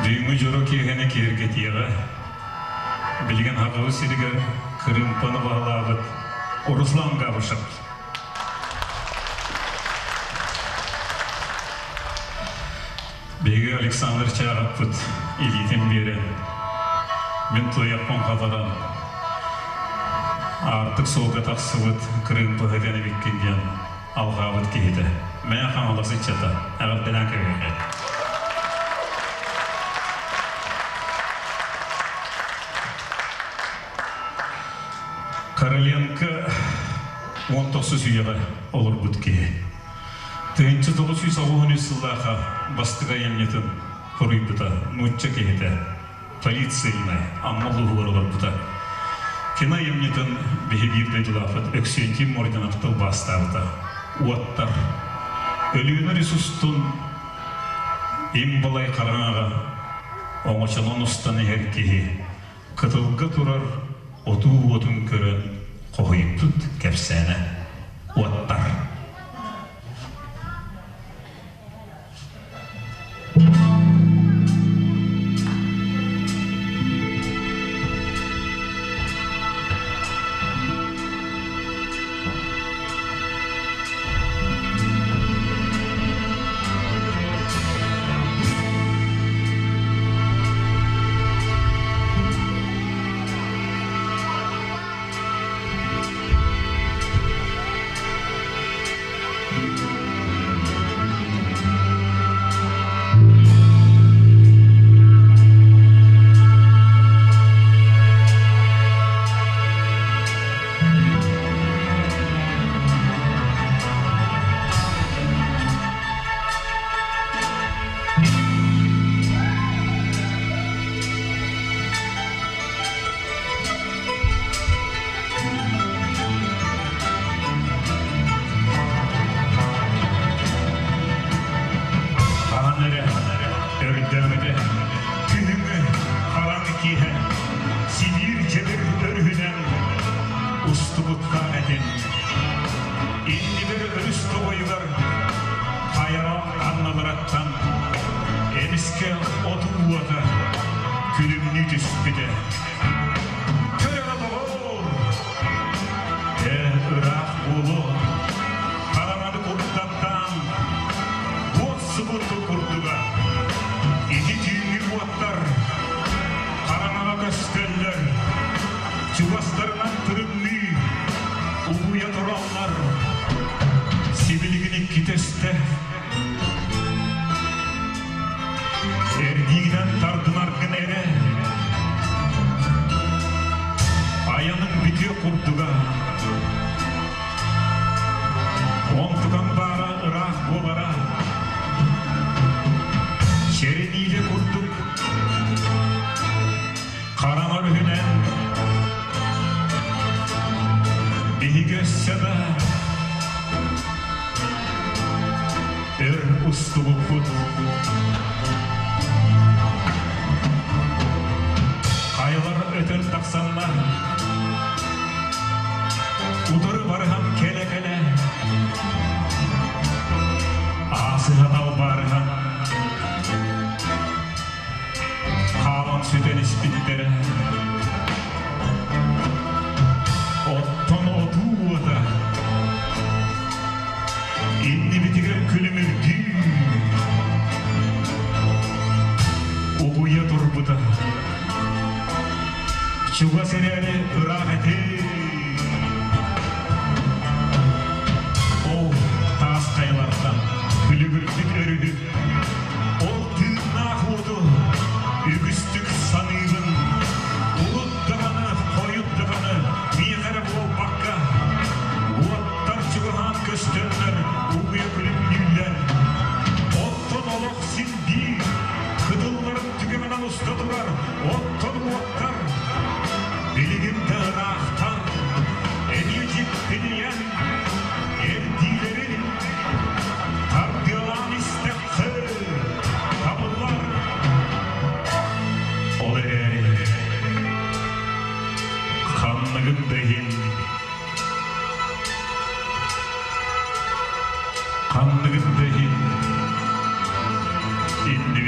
Бүгүҥҥү дьоро киэһэни киэргэтиэҕэ. Билигин Хатылы сиригэр кырыымпаны баһылаабыт Руслан Габышев. Биһиги Александр Чааҕаппыт илиитин биэрэн, мин туйахпын хатаран, аартык суолга тахсыбыт кырыымпаһы эбиккин диэн алҕаабыт киһитэ. Мэҥэ Хаҥалас ыччата, эҕэрдэлээн кэбиһиэххэ. Короленко 19 үйэҕэ олорбут киһи. 1993 сыллаахха бастакы айымньытын хоруйбута нуучча киһитэ, полицейнай Амма улууһугар олорбута. Кино айымньытын биһи биир дойдулаахпыт Өксүөнтий Мординов тылбаастаабыта. Уоттар. Өлүөнэ өрүс устун им балай хараҥаҕа оҥочонон устан иһэр киһи кытылга турар отуу уотун көрөн хоһуйбут кэпсээнэ. Уоттар. Хаһан эрэ өрдөөҕүтэ күһүҥҥү хараҥа киэһэ Сибиир дьэбир өрүһүнэн устубуттаах этим. Иннибэр өрүс тоҕойугар хайаҕа анналараттан эмискэ отуу уота күлүмнүү түспүтэ. Көр эрэ доҕоор, ээ ыраах буолуо, хараҥаны курдаттаан уот субурду курдуга. Ити түүҥҥү уоттар хараҥаҕа көстөллөр, чугастарынан тырымныы угуйа тураллар. Сибилигин иккитэ өстө Эрдиигинэн тардынаргын эрэ айаныҥ бүтүө курдуга. Онтукаҥ баара ыраах буолара. Чэриниилэ курдук хараҥа өрүһүнэн биһиги өссө да өр устубуппут. Хайалар өтөн тахсаннар, утары барыһан кэлэ-кэлэ, аасыһа талбаарыһан, хаалан сүтэн испиттэрэ. Оттон отуу уота иннибитигэр күлүмүрдүү угуйа турбута. Чугас эрээри ыраах этий. Ол таас хайалартан күлүгүрбүт өрүһү Ол тыыннаах уоту үгүстүк саныыбын. Урут даҕаны, хойут даҕаны миэхэ эрэ буолбакка, уоттар чугаһаан көстөннөр угуйа күлүмнүүллэр. Оттон олох син биир кытылларын түгэҕинэн уста турар оттон уоттар билигин да ыраахтар, эмиэ дьиктинийэн эрдиилэрин тардыалаан истэххэ табыллар. Ол эрээри ханныгын да иһин ханныгын да иһин иннибит.